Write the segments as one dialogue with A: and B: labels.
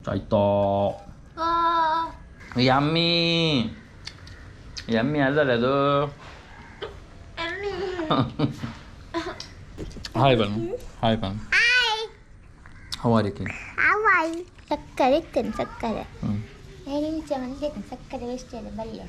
A: ಚಾಯ್ತಾ yummy yummy ಅಲ್ಲಲ್ಲ ಅದು. Hi bun, hi bun. How are you?
B: How are you? ಸಕ್ಕರೆ ಇತ್ತೇನೆ, ಸಕ್ಕರೆ ಸಕ್ಕರೆ ವೇಸ್ಟ್ ಬಲ್ಲೆ.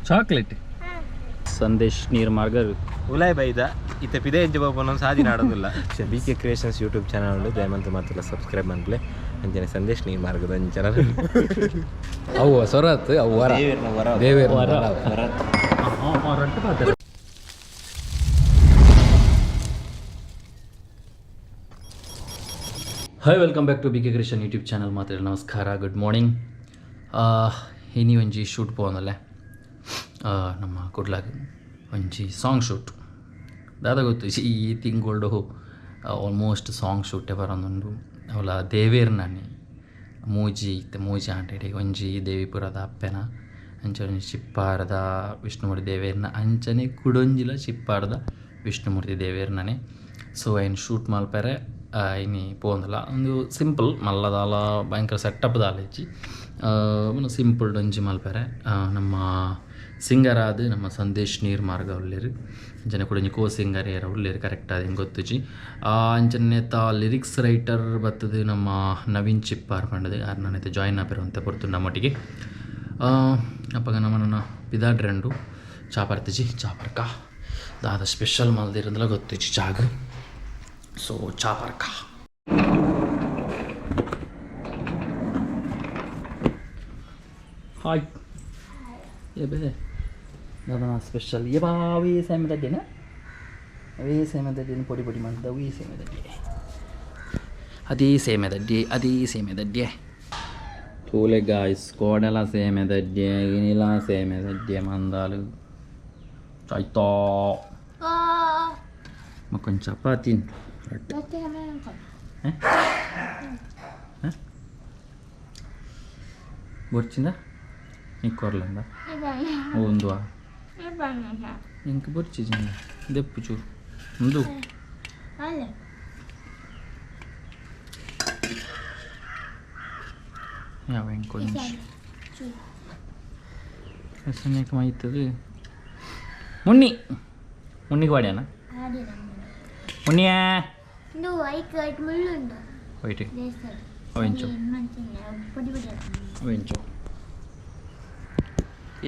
A: ಚಾಕ್ಲೇಟ್ ಸಂದೇಶ್ ನೀರ್ ಮಾರ್ಗ
C: ಉಲಾಯ್ ಬೈದ ಇತ್ತೆ ಪಿದೆ ಎಂಚ Babu ಸಾಧಿ ನಾಡೋದಿಲ್ಲ. B K creations YouTube channel ಉಂಡು, ದಯಮಂತ ಮಾತ್ರ ಸಬ್ಸ್ಕ್ರೈಬ್ ಮನ್ಪ್ಲೆ. ಅಂಚನೆ ಸಂದೇಶ್ ನೀರ್ ಮಾರ್ಗದ ಚಾನಲ್.
D: ಅವು ಸೊರತ್ ಅವು ವರ ದೇವೇರ್ ವರ.
A: Hi, welcome back to B K creation YouTube channel. ಮಾತ್ರ ನಮಸ್ಕಾರ, ಗುಡ್ ಮಾರ್ನಿಂಗ್. ಇನಿ ಒಂಜಿ ಶೂಟ್ ಪೋವೊಂದಲ್ಲೆ ನಮ್ಮ ಕುಡ್ಲಾಗ ಒಂಜಿ ಸಾಂಗ್ ಶೂಟ್. ದಾದ ಗೊತ್ತು, ಈ ತಿಂಗಳು ಆಲ್ಮೋಸ್ಟ್ ಸಾಂಗ್ ಶೂಟೇ ಬರೋದುಂಡು. ಅವಲ ದೇವೇರ್ನಾನಿ ಮೂಜಿ ಇತ್ತೆ ಮೂಜಿ ಆಂಟೆಡೆ ಒಂಜಿ ದೇವಿಪುರದ ಅಪ್ಪೆನ, ಅಂಚನೆ ಒಂಜಿ ಚಿಪ್ಪಾರದ ವಿಷ್ಣುಮೂರ್ತಿ ದೇವೇರ್ನ, ಅಂಚನೆ ಕುಡೊಂಜಿಲ ಚಿಪ್ಪಾರದ ವಿಷ್ಣುಮೂರ್ತಿ ದೇವೇರ್ನನೆ. ಸೊ ಐನ್ ಶೂಟ್ ಮಲ್ಪೆರೆ ಇನಿ ಪೋಂದಲ. ಒಂದು ಸಿಂಪಲ್ ಮಲ್ಲದಾಲ ಭಯಂಕರ ಸೆಟಪ್ ದಾಲ ಇಜ್ಜಿ, ಸಿಂಪಲ್ ಒಂಜಿ ಮಲ್ಪೆರೆ. ನಮ್ಮ ಸಿಂಗರ್ ಆದ್ ನಮ್ಮ ಸಂದೇಶ್ ನೀರ್ ಮಾರ್ಗ ಉಲ್ಲೆರ್, ಅಂಚನೆ ಕುಡೊಂಜಿ ಕೋ ಸಿಂಗರ್ ಏರ ಉಲ್ಲೆರ್ ಕರೆಕ್ಟ್ ಆದ್ ಎಂಕ್ ಗೊತ್ತುಜಿ. ಅಂಚನೆ ತ ಲಿರಿಕ್ಸ್ ರೈಟರ್ ಬತ್ತದು ನಮ್ಮ ನವೀನ್ ಚಿಪ್ಪಾರ್ ಪಂಡದು ಆರ್ ನನ ಜಾಯಿನ್ ಆಪೆರ್ ಪೊರ್ತು ನಮ್ಮೊಟ್ಟಿಗೆ. ಅಪಗ ನಮನ ಪಿದಾಡ್ರೆಂಡು ಚಾಪರ್ತಿಜಿ ಚಾಪರ್ಕ ದಾದ ಸ್ಪೆಷಲ್ ಮಲ್ದಿರಂದಲ ಗೊತ್ತಿಜಿ ಜಾಗ. ಸೊ ಚಾಪರ್ಕ ಹಾಯ್ ಎಬೆ ದಾದನ ಸ್ಪೆಷಲ್ ಎಬಾ ಅವೇ ಸೇಮದಡ್ಡಿನ ಅವೇ ಸೇಮದಡ್ಡಿನ ಪೊಡಿ ಪೊಡಿ ಮಂದ ಅವೇ ಸೇಮದಡ್ಡಿ ಅದೇ ಸೇಮೆದಡ್ಡಿ ಅದೇ ಸೇಮೆದಡ್ಡಿ ತೂಲೆ ಗಾಯ್ಸ್ ಕೋಡಲ ಸೇಮೆದಡ್ಡೆ ಇನಿಲ ಸೇಮೆದಡ್ಡೆ ಮಂದಾಲು ಚಾಯ್ತಾ ಮಕ್ಕೊಂದು ಚಪಾತಿ. ಬೊರ್ಚಿಂದ నీకు ಕೊರ್ಲಂದ ಒಂದು ಇಂಕ ಬೊರ್ಚಿ ಜಿಂದ ದೆಪ್ಪು ಚೂರು ಒಂದು ಯಾವ ಎಂಕೊಂಚ ಮಾಯ್ತದು. ಮುನ್ನಿ ಮುನ್ನಿಗೆ ವಾಡ್ಯಾನ ಮುನ್ನಿಯಾ ವೈಟ್ ಅವೆಂಚು ಅವೆಂಚು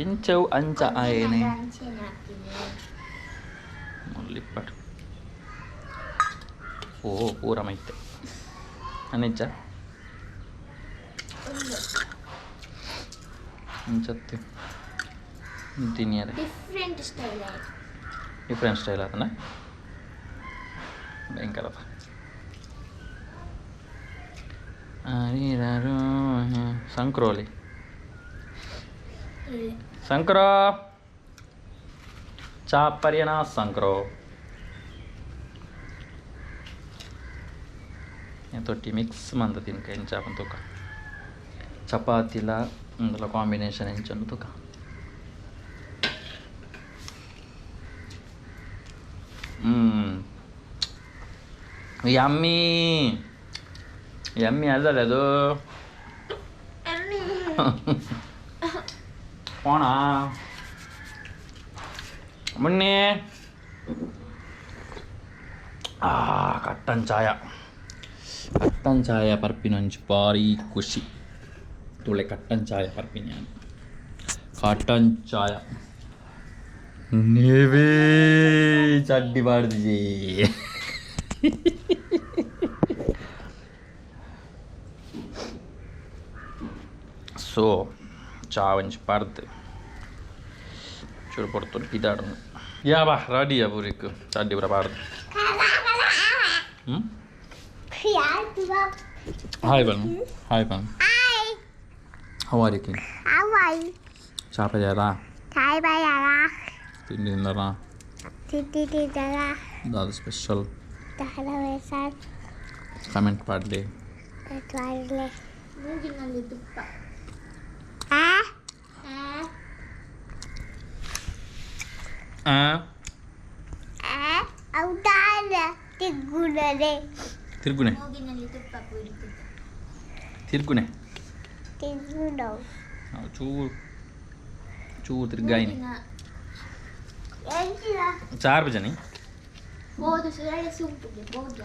A: ಎಂಚವು ಅಂಚ ಆಯೇನೆ ಮುಲ್ಲಿಪ್ಪಟ್. ಓ ಪೂರ ಮೈತೆ ಅನಿಚ್ಚ ಅಂಚತ್ತು ತಿನ್ನಿಯರೆ
B: ಡಿಫ್ರೆಂಟ್ ಸ್ಟೈಲ್ ಆಯ್ತು.
A: ಡಿಫ್ರೆಂಟ್ ಸ್ಟೈಲ್ ಆತನ ಭಯಂಕರ. ಸಂಕ್ರೋಲಿ ಸಂಕ್ರೋ ಚಾಪರ್ಯನ ಸಂಕ್ರೋ ತೊಟ್ಟಿ ಮಿಕ್ಸ್ ಮಂದ ತಿನ್ಕ ಎಂಚಾಪನ್ ತೂಕ ಚಪಾತಿಲ ಇಂದಲ ಕಾಂಬಿನೇಷನ್ ಎಂಚನ್ನು ತೂಕ. ಯಮ್ಮಿ ಯಮ್ಮಿ ಅಲ್ಲಲ್ಲ ಅದು. போனா ಮುನ್ನಿ ಆ ಕಟ್ಟನ್ ಚಾಯ ಕಟ್ಟನ್ ಚಾಯ ಪರ್ಪಿನೊಂಜಿ ಬಾರಿ ಖುಷಿ ತುಳೆ ಕಟ್ಟನ್ ಚಾಯ ಪರ್ಪಿನ ಯಾನ್ ಕಟ್ಟನ್ ಚಾಯ ನೀವೇ ಚಡ್ಡಿ ಪಾಡ್ದಿಜಿ. ಸೊ ಚಾ ಒಂಜಿ ಪಾಡ್ದು ಚೂರು ಪೊರ್ತುಡು ಪಿದಾಡುನು. ಯಾ ಬಾ ರೆಡಿಯಾ ಪೂರಿಕ್ ಚಡ್ಡಿ ಪೂರ ಪಾಡ್ದು. ಹ್ಞೂ hi bun, hi bun. How are you? ಚಾ ಪಜಾರಾ ತಿಂಡಿ ತಿಂದರಾ ದಾದ ಸ್ಪೆಷಲ್ ಕಮೆಂಟ್ ಪಾಡ್ಲಿ.
B: ಆ
A: ತಿರ್ಗುನೆ ತಿರ್ಗುನೆ ಚೂರು ಚೂರು ತಿರ್ಗಾಯಿನಿ ಚಾರ್ ಬಜನಿ
B: ಬೋದು ಸುರಳೆ ಸೂಪುಗೆ ಬೋದ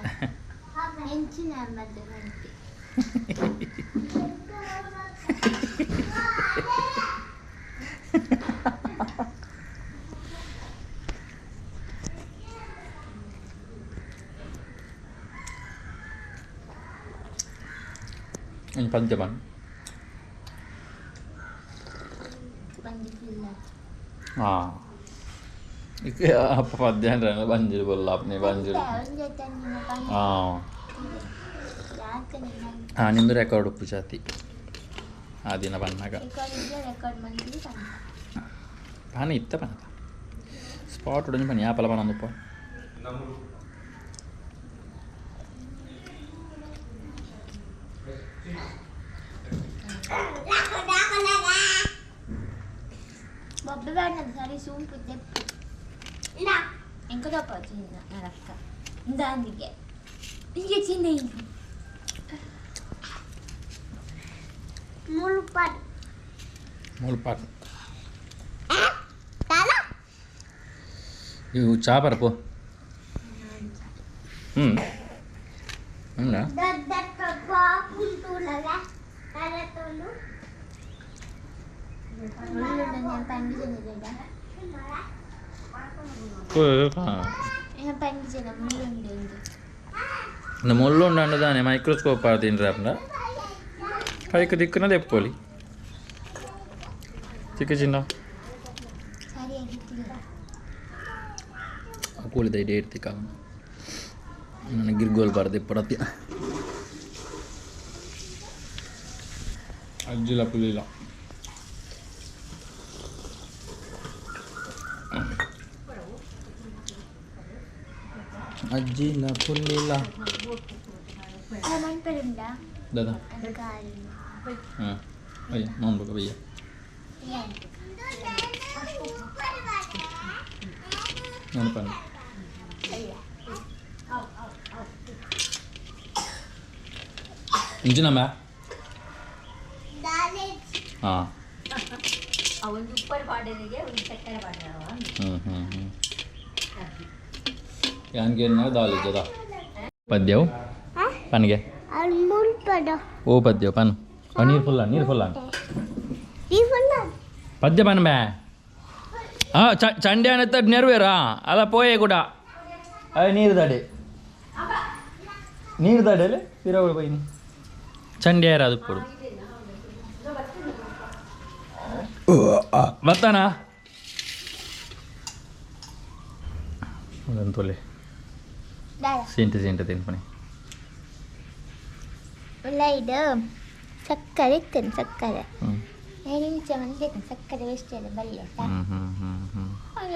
B: ಹೆಂಚಿನ ಮದ್ದು ಬಂತಿ
A: ಪಂಚ ಬನ್ ಹಾಂ ಅಪ್ಪ ಪದ್ಯ ಬಂಜಿರು ಬೊಲ್ಲ ಅಪ್ನೆ ಬಂಜಿರು. ಹಾಂ ಹಾಂ ನಿಂದು ರೆಕಾರ್ಡ್ ಉಪ್ಪು ಜಾತಿ ಆ ದಿನ ಬನ್ನಾಗ ಪನ ಇತ್ತ ಪನತ ಸ್ಪಾಟ್ ಉಡಂಜಿ ಪನಿ ಯಾಪಲ ಪನಂದುಪ್ಪ
B: ಬೊಬ್ಬೆ ಬಣ್ಣದ ಸರಿ ಸೂಂಪು ದೆಪ್ಪು ಎಂಕ ದಪ್ಪ ಚಿನ್ನ ನರಕ್ಕ ಇಂದಾಂದಿಗೆ ಹೀಗೆ ಚಿನ್ನ ಮುಳುಪಾಡು
A: ಮುಳುಪಾಡು ಇವು ಚಾ ಪರಪು ಹ್ಞೂ ಹ್ಞೂ ಮುಳ್ಳುಂಡು ತಾನೆ ಮೈಕ್ರೋಸ್ಕೋಪ್ ತಿನ್ರೆ ಅಪ್ಪ ಕೈക്ക് ದಿಕ್ಕನ ದೆಪ್ಪೊಲಿ ಚಿಕ್ಕ ಚಿನ್ನ ಕೂಳಿದ ಡೇಟ್ ತಿಕ್ಕ ನನ್ನ ಗಿರ್ಗೋಲ್ ಬಾರ್ದು ಪಡತಿ ಅಜ್ಜಿಲ ಪುಲಿಲ್ಲ ಅಜ್ಜಿಲ ಪುಲ್ಲಿಲ್ಲ दादा हाँ भैया माउंट भैया ನೆನಪನ್ನು ಇಂಜಿನಮ್ಮ ಹಾಂ
E: ಒಂದು ಉಪ್ಪರ್ ಪಾಡರಿಗೆ ಒಂದು ಸಕ್ಕರೆ ಪಾಡರವ.
A: ಹ್ಞೂ ಹ್ಞೂ ಹ್ಞೂ ಯಾನ್ಗೆ ದಾಲ್ ಇದ್ದದ ಪದ್ಯವು ಪನ್ಗೆ ಓ ಪದ್ಯ ಪನ್ ನೀರು ಫುಲ್ಲ ನೀರು ಫುಲ್ಲ ಪದ್ಯ ಪನ್ ಬೇ ಹಾಂ ಚಂಡೆ ಅನ್ನತ್ತ ನೆರವೇರಾ ಅಲ್ಲ ಪೋಯೆ ಕೂಡ ನೀರು ದಾಡೆ ನೀರು ದಾಡೆಲೆ ಪಿರವಳು ಪೋಯಿನಿ ಚಂಡೆ ಅದು ಕೊಡು ಬರ್ತಾನ ಅದಂತೊಲೆ ಸೀಂಟೆ ಸೀಂಟೆ ತಿನ್ಪಣಿ
B: ಇದು ಸಕ್ಕರೆ ಇತ್ತೇನೆ ಸಕ್ಕರೆ ನಿಮಿಷ ಮಂದಿ ಸಕ್ಕರೆ ವೇಸ್ಟ್ ಅಲ್ಲ ಬಲ್ಲೆ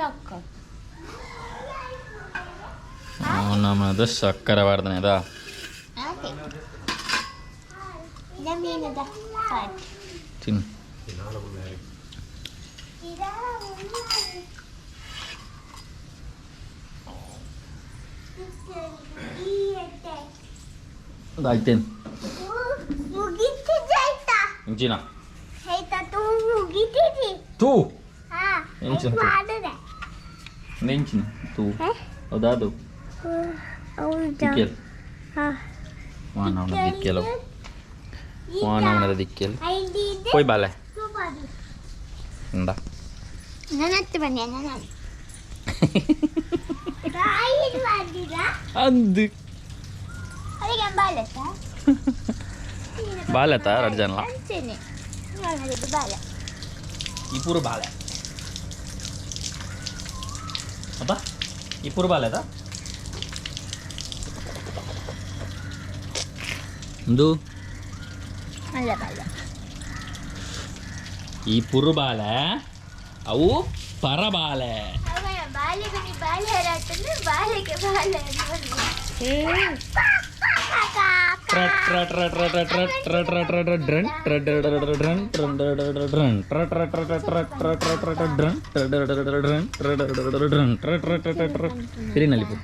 B: ಅಕ್ಕ
A: ನಮ್ಮದು ಸಕ್ಕರೆ ಬಾರ್ದನೆ ಅದಾ
B: ನಮ್ಮೇನದ
A: ತಿನ್ನು ಅದಾಯ್ತೇನು ಇಂಚಿನ ತೂ ಇಂಚಿನ ಇಂಚಿನ ತೂ ಹೌದಾದು ದಿಕ್ಕೆಲ್ ವಾನವನ ದಿಕ್ಕೆಲ ವಾನವನದ ದಿಕ್ಕೆಲ್ ಪೋಯ್ ಬಾಲೆ ಇಂದ
B: ನನ್ನ ಬನ್ನಿ ನನ್ನ
A: ಅಂದು
B: ಅದಕ್ಕೆ ಬಾಲತ್ತ
A: ಬಾಲತ್ತ ಎರಡು ಜನ
B: ಅಂಚೆನೆ ಬಾಲ
A: ಈ ಪೂರ ಬಾಳೆ ಅಪ್ಪ ಈ ಪೂರ ಬಾಲೆದ ಒಂದು
B: ಅಲ್ಲ ಬಾಲ
A: ಈ ಪುರು ಬಾಲೆ ಅವು ಪರಬಾಲೆ
B: ಬಾಲೆಗೆ ನೀ ಬಾಲೆ ಹಾರಾಟಂದ್ರೆ ಬಾಲೆಗೆ ಬಾಲೆ.
A: ಟ್ರ ಟ್ರ ಟ್ರ ಟ್ರ ಟ್ರ ಟ್ರ ಟ್ರ ಟ್ರ ಡ್ರನ್ ಟ್ರ ಡ್ರ ಡ್ರ ಡ್ರ ಡ್ರನ್ ಟ್ರ ಡ್ರ ಡ್ರ ಡ್ರ ಡ್ರನ್ ಟ್ರ ಟ್ರ ಟ್ರ ಟ್ರ ಟ್ರ ಟ್ರ ಟ್ರ ಟ್ರ ಡ್ರನ್ ಟ್ರ ಡ್ರ ಡ್ರ ಡ್ರ ಡ್ರನ್ ಟ್ರ ಡ್ರ ಡ್ರ ಡ್ರ ಡ್ರನ್ ಟ್ರ ಟ್ರ ಟ್ರ ಟ್ರ ಟ್ರ ಪಿರಿನಲಿಪು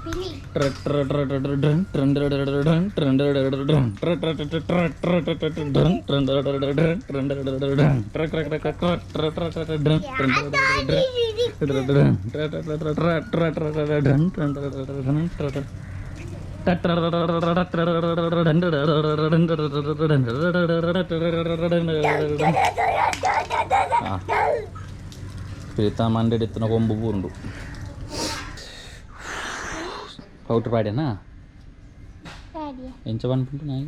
B: ಪಿಲಿ
A: ಟ್ರ ಟ್ರ ಟ್ರ ಟ್ರ ಟ್ರ ಡ್ರನ್ ಟ್ರ ಡ್ರ ಡ್ರ ಡ್ರ ಡ್ರನ್ ಟ್ರ ಡ್ರ ಡ್ರ ಡ್ರ ಡ್ರನ್ ಟ್ರ ಟ್ರ ಟ್ರ ಟ್ರ ಟ್ರ ಟ್ರ ಟ್ರ ಟ್ರ ಡ್ರನ್ ಟ್ರ ಡ್ರ ಡ್ರ ಡ್ರ ಡ್ರನ್ ಟ್ರ ಡ್ರ ಡ್ರ ಡ್ರ ಡ್ರನ್ ಟ್ರ ಟ್ರ ಟ್ರ ಟ್ರ ಟ್ರ ಟ್ರ ಟ್ರ ಟ್ರ ಡ್ರನ್ ಟ್ರ ಡ್ರ ಡ್ರ ಡ್ರನ್ ಟ್ರ ಟ್ರ ಟ್ರ ಟ್ರ ಟ್ರ ಟ್ರ ಟ್ರ ಟ್ರ ಡ್ರನ್ ಟ್ರ ಡ್ರ ಡ್ರ ಡ್ರ ಡ್ರನ್ ಟ್ರ ಟ್ರ ಪ್ರೀತಾ ಮಂಡೆಡೆತ್ತಿನ ಕೊಂಬು ಪೂರುಂಡು ಪೌಟ್ರ್ ಪಾಡ್ಯನಾ
B: ಪಾಡ್ಯ
A: ಎಂಚ ಪನ್ಪುಂಡು ನಾಯಿ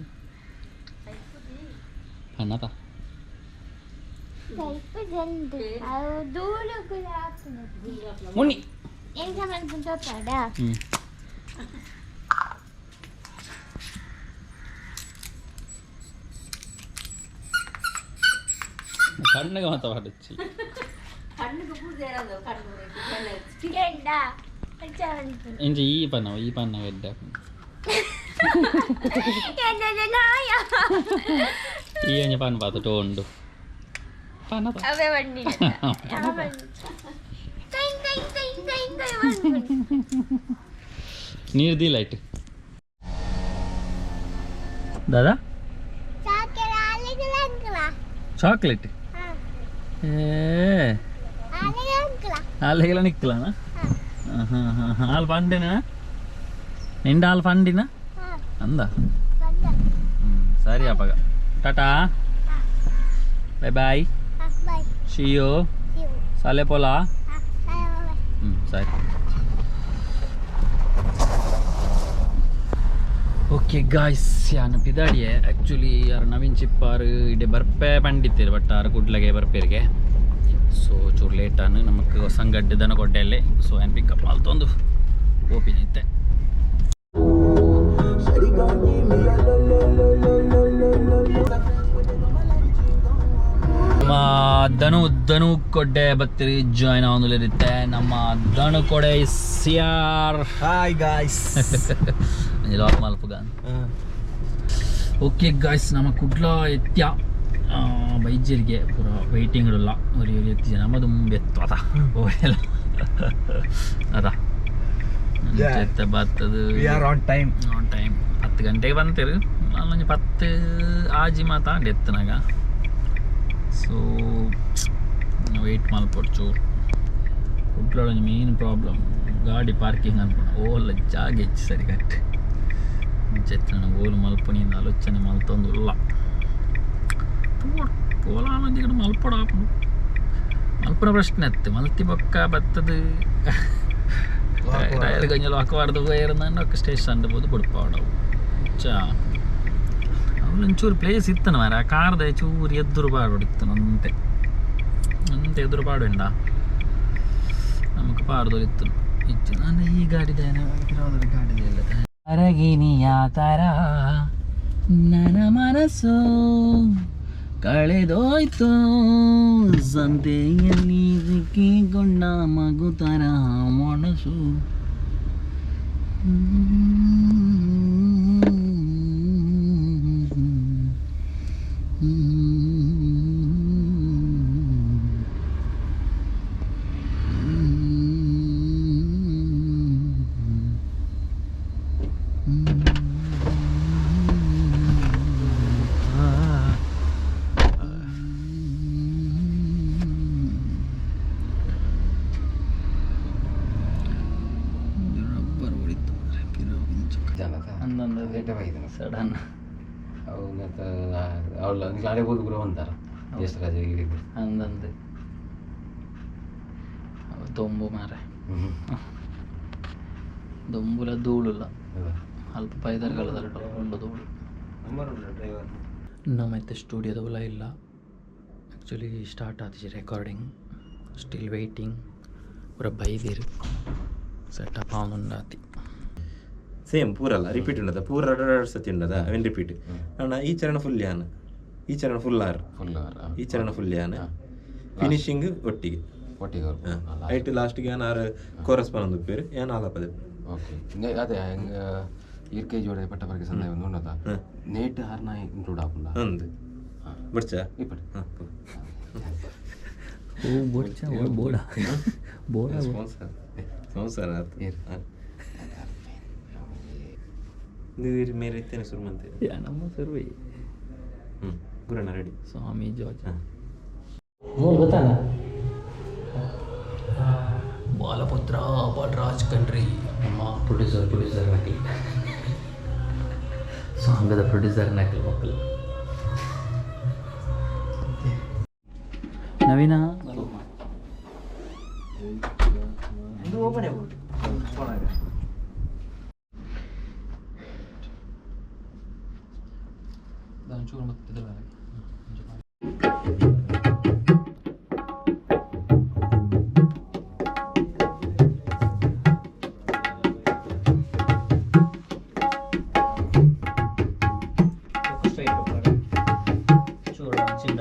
A: ಪನ್ನತ
B: ಸ್ವಲ್ಪ ಜಂದು ಅವು ದೂರಗುಲ ಹಾಕುದು
A: ಮುನ್ನಿ
B: ಎಂಚ ಮನ್ಪುಂಡು ಪಾಡ
A: ಹ್ಞೂ ಕಣ್ಣಗೆ ಮಾತ ಪಾಡಚ್ಚಿ
E: ಕಣ್ಣುಗೆ ಪೂಜೆ ಇರೋದು ಕಣ್ಣು
B: ಕೆಂಡ ಎಂಚ ಮನ್ಪುಂಡು
A: ಎಂಚ ಈ ಪನ್ನವ ಈ ಪನ್ನವ ಎಡ್ಡೆ
B: ಎಂದದ ನಾಯ
A: ಈ ಅಂಜ ಪನ್ ಪಾತ ಟೋಂಡು ಪನ್ನತ
B: ಅವೇ ಬಂಡಿ ಕೈ ಕೈ ಕೈ ಕೈ ಕೈ ಮನ್ಪುಂಡು
A: ನೀರು the light Dada
B: chocolate ಆಲೆಗಳ ಅಂಕಲ
A: chocolate
B: ಹಾ
A: ಏ
B: ಆಲೆಗಳ ಅಂಕಲ
A: ಅಲ್ಲಿಗೆಲ್ಲ ನಿಕ್ಕಲನ ಹಾಲು ಪಂಡಿನ ನಿಂಡ ಹಾಲು ಪಂಡಿನ
B: ಹಾ
A: ಅಂದ
B: ಬಂದ
A: ಸರಿ ಅಪ್ಪಾಗ ಟಾಟಾ ಬಾಯ್ ಬಾಯ್
B: ಹಾ ಬಾಯ್
A: ಶಿಯೋ
B: you
A: ಸಾಲೆ ಪೋಲಾ
B: ಹಾ ಬಾಯ್ ಬಾಯ್
A: ಹ್ಞೂ ಸರಿ ಓಕೆ ಗಾಯ್ಸ್ ಯಾನು ಪಿದಾಡಿಯೆ ಆ್ಯಕ್ಚುಲಿ ಯಾರು ನವೀನ್ ಚಿಪ್ಪಾರು ಇಡೆ ಬರ್ಪೆ ಪಂಡಿತ್ತೇರು ಬಟ್ ಆರು ಕುಡ್ಲಗೆ ಬರ್ಪೇರಿಗೆ ಸೊ ಚೂರು ಲೇಟ್ ಆನು ನಮಕ್ ಹೊಸಂಗಡ್ಡೆ ದನ ಕೊಡ್ಡೆಯಲ್ಲಿ ಸೊ ಏನು ಪಿಕಪ್ ಮಲ್ತೊಂದು ಓಪಿನಿತ್ತೆ ನಮ್ಮ ದನು ದನು ಕೊಡ್ಡೆ ಬತ್ತಿರಿ ಜಾಯ್ನ್ ಆವೊಂದುಲಿರುತ್ತೆ ನಮ್ಮ ದನು ಕೊಡೆ C R
C: hi guys
A: log ಮಲ್ಪುಗಾನ್ ಓಕೆ ಗಾಯ್ಸ್ ನಮ್ಮ ಕುಡ್ಲ ಎತ್ಯ ಬೈಜರಿಗೆ ಪೂರ ವೈಟಿಂಗ್ ಇಡಲ್ಲ ಒರಿ ಒರಿ ಎತ್ತಿ ಜನ ದುಂಬೆ ಎತ್ತು ಅದ ಓಡೆಲ್ಲ ಅದ ಎತ್ತ ಬತ್ತದು
C: we are on time
A: on time 10 ಗಂಟೆಗೆ ಬಂತೀರು ನಾನೊಂದು 10 ಆಜಿ ಮಾತಾಂಡ್ ಎತ್ತನಾಗ ಸೊ ವೆಯ್ಟ್ ಮಲ್ಪೊಡು ಚೂರು ಕುಡ್ಲೊಂಜಿ ಮೇನ್ ಪ್ರಾಬ್ಲಮ್ ಗಾಡಿ ಪಾರ್ಕಿಂಗ್ ಅನ್ಕೊಂಡು ಓಲ ಜಾಗ ಹೆಚ್ಚು ಸರಿ ಕಟ್ ಮುಂಚೆ ಓಲು ಮಲ್ಪುನಿಂದ ಆಲೋಚನೆ ಮಲ್ತೊಂದು ಉಲ್ಲ ಪೋಲಾನೊಂಜಿ ಕಡೆ ಮಲ್ಪೊಡು ಆಪುಂಡು ಮಲ್ಪುನ ಪ್ರಶ್ನೆ ಅತ್ತೆ ಮಲ್ತಿ ಬೊಕ್ಕ ಬತ್ತದು ಟೈರ್ ಗಂಜಲು ಹಾಕಬಾರ್ದು ಪೋಯರ್ನ ಸ್ಟೇಷನ್ ಬೋದು ಬುಡ್ಪಾಡವು ಚಾ ಅವಳೊಂಚೂರು ಪ್ಲೇಸ್ ಇತ್ತನ ಮಾರ ಆ ಕಾರ್ದ ಚೂರು ಎದುರು ಪಾಡೋಡಿತ್ತು ಅಂತೆ ಅಂತೆ ಎದುರು ಪಾಡುಂಡ ನಮಕ್ ಪಾಡ್ದೋಲಿತ್ತು ಇತ್ತು ನಾನು ಈ ಗಾಡಿದ ಗಾಡಿದ ಇಲ್ಲ ಅರಗಿನಿಯ ತರ ನನ್ನ ಮನಸ್ಸು ಕಳೆದೋಯ್ತು ಸಂತೆಯಲ್ಲಿ ಸಿಕ್ಕಿಕೊಂಡ ಮಗು ತರ ಮನಸ್ಸು ರಬ್ಬರ್ ಹೊಡಿತು ಸಡನ್
C: ಅವಳ ಹೋಗಿ ಗುರು ಅಂತಾರ ಎಷ್ಟು ರಜೆ
A: ಅಂದಂದೆ ದೊಂಬು ಮಾರೆ ದೊಂಬುಲ ಧೂಳುಲ್ಲ ಅಲ್ಪ ಪೈದರ್ಗಳದ ಉಂಡು ಧೂಳು
C: ಡ್ರೈವರ್
A: ನಮ್ಮ ಇತ್ತೆ ಸ್ಟುಡಿಯೋದ ಇಲ್ಲ ಆ್ಯಕ್ಚುಲಿ ಸ್ಟಾರ್ಟ್ ಆತಿಜಿ ರೆಕಾರ್ಡಿಂಗ್ ಸ್ಟಿಲ್ ವೆಯ್ಟಿಂಗ್ ಪೂರ ಬೈದಿರು ಸೆಟಪ್ ಆವೊಂದುಂಡಾತಿ
C: ಸೇಮ್ ಪೂರಲ್ಲ ರಿಪೀಟ್ ಉಂಡದ ಪೂರ ಎರಡು ಸತಿ ಉಂಡದ ಅವೇನು ರಿಪೀಟ್ ಅಣ್ಣ ಈ ಚರಣ ಫುಲ್ ಯಾನ್ ಈ ಚರಣ ಫುಲ್ ಆರ್ ಈ ಚರಣ ಫುಲ್ ಯಾನ್ ಫಿನಿಶಿಂಗ್ ಒಟ್ಟಿಗೆ
D: ಒಟ್ಟಿಗೆ
C: ಐಟ್ ಲಾಸ್ಟ್ಗೆ ಯಾನ್ ಆರು ಕೋರಸ್ ಪನೊಂದು ಉಪ್ಪೇರು ಯಾನ್ ಆಲಪದೆ
D: ಓಕೆ ಅದೇ ಈರ್ಕೈ ಜೋಡೆ ಪಟ್ಟ ಬರ್ಗೆ ಸಂದಾಯ ಒಂದು ಉಂಡದ ನೇಟ್ ಹಾರ್ನ ಇನ್ಕ್ಲೂಡ್ ಆಪುಂಡ
C: ಅಂದು ಬಡ್ಚಾ
D: ಇಪ್ಪಡು
A: ಓ ಬೋಡ್ಚ ಬೋಡ ಬೋಡ.
C: ಸ್ಪಾನ್ಸರ್ ಸ್ಪಾನ್ಸರ್ ಆತು.
D: ಏರ್.
C: ಇದು ಮೇರೆ ಇತ್ತೇನೆ ಶುರು ಮಂತೆ.
A: ನಮ್ಮ ಸರ್ವೆ.
C: ಹ್ಞೂ ಗುರಣ್ಣ ರೆಡಿ.
A: ಸ್ವಾಮಿ ಜಾರ್ಜ್.
C: ಹಾಂ.
A: ಮೂರು ಗೊತ್ತಾನ ಬಾಲಪುತ್ರ ಬಾಲರಾಜ್ ಕಣ್ರಿ ನಮ್ಮ ಪ್ರೊಡ್ಯೂಸರ್, ಪ್ರೊಡ್ಯೂಸರ್ ನಕಲಿ ಸಾಂಗದ ಪ್ರೊಡ್ಯೂಸರ್ ನಕಲಿ ಮಕ್ಕಳು ನವೀನ. ಒಂಚೂರು ಮತ್ತೆ ಚಿಂದ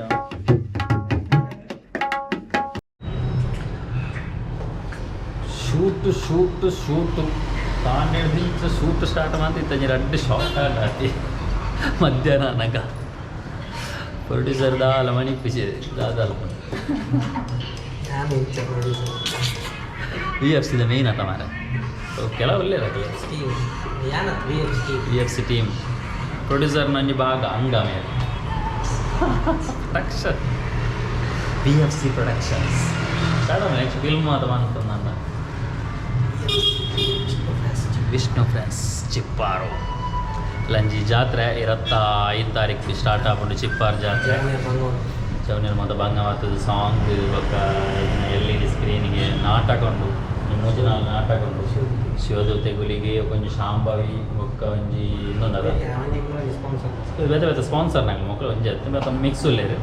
A: ಶೂಟ್ ಶೂಟ್ ಶೂಟು ತಾಂಡೇಳು ಶೂಟ್ ಸ್ಟಾರ್ಟ್ ಮಾಡ್ತಿತ್ತ ರಡ್ಡು ಶಾರ್ಟ್ ಆತಿ ಮಧ್ಯಾಹ್ನ ನಗ ಪ್ರೊಡ್ಯೂಸರ್ ದಾಲ ಮಣಿ ಪಿಸಿ ದಾದಾಲ ವಿ ಎಫ್ ಸಿದ ಮೇನ್ ಆತ ಮಾರೆ. ಕೆಲವೆಲ್ಲ V F C team producer ನಂಜಿ ಭಾಗ ಅಂಗ ಮೇಲೆ production V F C productions start next film ಮಾತ ನನ್ನ ವಿಷ್ಣು ಫ್ರೆಂಡ್ಸ್ ಚಿಪ್ಪಾರು ಲಂಜಿ ಜಾತ್ರೆ 25 ತಾರೀಕು ಸ್ಟಾರ್ಟ್ ಆಪುಂಡು ಚಿಪ್ಪಾರು ಜಾತ್ರೆ. ಚೌನಿನ ಮಾತ ಬಂಗವಾತದ ಸಾಂಗ್ ಬೊಕ್ಕ ಎಲ್ ಇ ಡಿ ಸ್ಕ್ರೀನಿಗೆ ನಾಟಕ ಉಂಡು, ಮೂಜಿ ನಾಲ್ ನಾಟಕ ಉಂಡು. ಶಿವದೂತೆ ಗುಲಿಗೆ ಒಂಜಿ ಶಾಂಭವಿ ಬೊಕ್ಕ ಒಂಜಿ ಇನ್ನೊಂದು ಅದ ಬೇತೆ ಬೇತೆ ಸ್ಪಾನ್ಸರ್ ನಂಗೆ ಮಕ್ಕಳು ಒಂಜಿ ಅತ್ತೆ ಮತ್ತೆ ಮಿಕ್ಸ್ ಉಲ್ಲೇರು.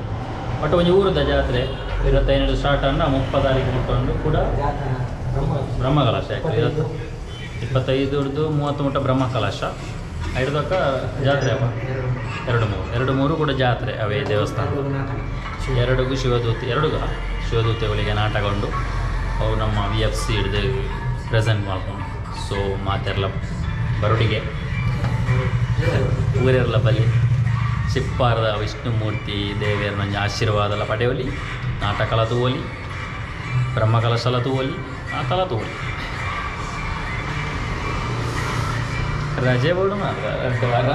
A: ಬಟ್ ಒಂಜಿ ಊರದ ಜಾತ್ರೆ 25 ಸ್ಟಾರ್ಟ್ ಅಂಡ 30 ತಾರೀಕು ಮುಟ್ಟುಂಡು ಕೂಡ ಬ್ರಹ್ಮಕಲಶ. 25 ಹಿಡ್ದು 30 ಮುಟ್ಟ ಬ್ರಹ್ಮಕಲಶ ಹಿಡ್ದಕ್ಕ ಜಾತ್ರೆ ಅಪ್ಪ. ಎರಡು ಮೂರು ಎರಡು ಮೂರು ಕೂಡ ಜಾತ್ರೆ ಅವೇ ದೇವಸ್ಥಾನ. ಎರಡಿಗೂ ಶಿವದೂತಿ, ಎರಡುಗ ಶಿವದೂತೆಗಳಿಗೆ ನಾಟಕ ಉಂಡು. ಅವು ನಮ್ಮ ವಿ ಎಫ್ ಸಿ ಹಿಡ್ದು ಪ್ರೆಸೆಂಟ್ ಮಾಡ್ಕೊಂಡು. ಸೊ ಮಾತೆರ್ಲ ಬರುಡಿಗೆ ಊರೆರ್ಲ ಬಲಿ ಚಿಪ್ಪಾರದ ವಿಷ್ಣುಮೂರ್ತಿ ದೇವಿಯರ ನಂಜಿ ಆಶೀರ್ವಾದಲ ಪಡೆಯಲಿ, ನಾಟಕಲ ತೂವಲಿ, ಬ್ರಹ್ಮಕಲಶಲ ತೂವಲಿ, ಆತಲ ತೂವಲಿ. ರಜೆ ಬೋಡು ಮಾತ್ರ 2 ವಾರ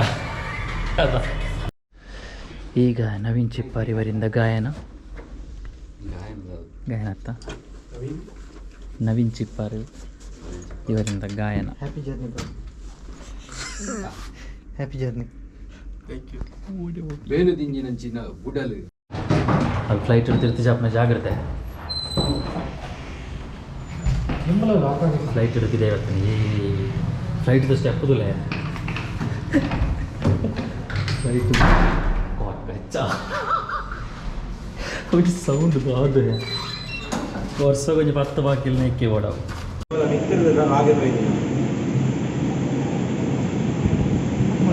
A: ಅದ. ಈಗ ನವೀನ್ ಚಿಪ್ಪಾರ್ ಇವರಿಂದ ಗಾಯನ ಗಾಯನ ಅತ್ತ ನವೀನ್ ಚಿಪ್ಪಾರ್ ಇವರಿಂದ ಗಾಯನ.
F: Happy journey bro, happy journey.
D: ಬೇನು ದಿಂಜಿನಂಚಿನ ಬುಡಲು.
A: ಅಲ್ಲಿ ಫ್ಲೈಟ್ ಹಿಡ್ತಿರ್ತಿ ಜಾಪ್ನ ಜಾಗ್ರತೆ. ಫ್ಲೈಟ್ ಹಿಡ್ತಿದೆ ಇವತ್ತು. ಈ ಫ್ಲೈಟ್ದು ಸ್ಟೆಪ್ಪುದುಲೆ ಫ್ಲೈಟ್ ಬೆಚ್ಚ ಸೌಂಡ್ ಬಾದು ವರ್ಷ ಕೊಂಚ 10 ಬಾಕಿಲ್ ನೆಕ್ಕಿ ಓಡವು.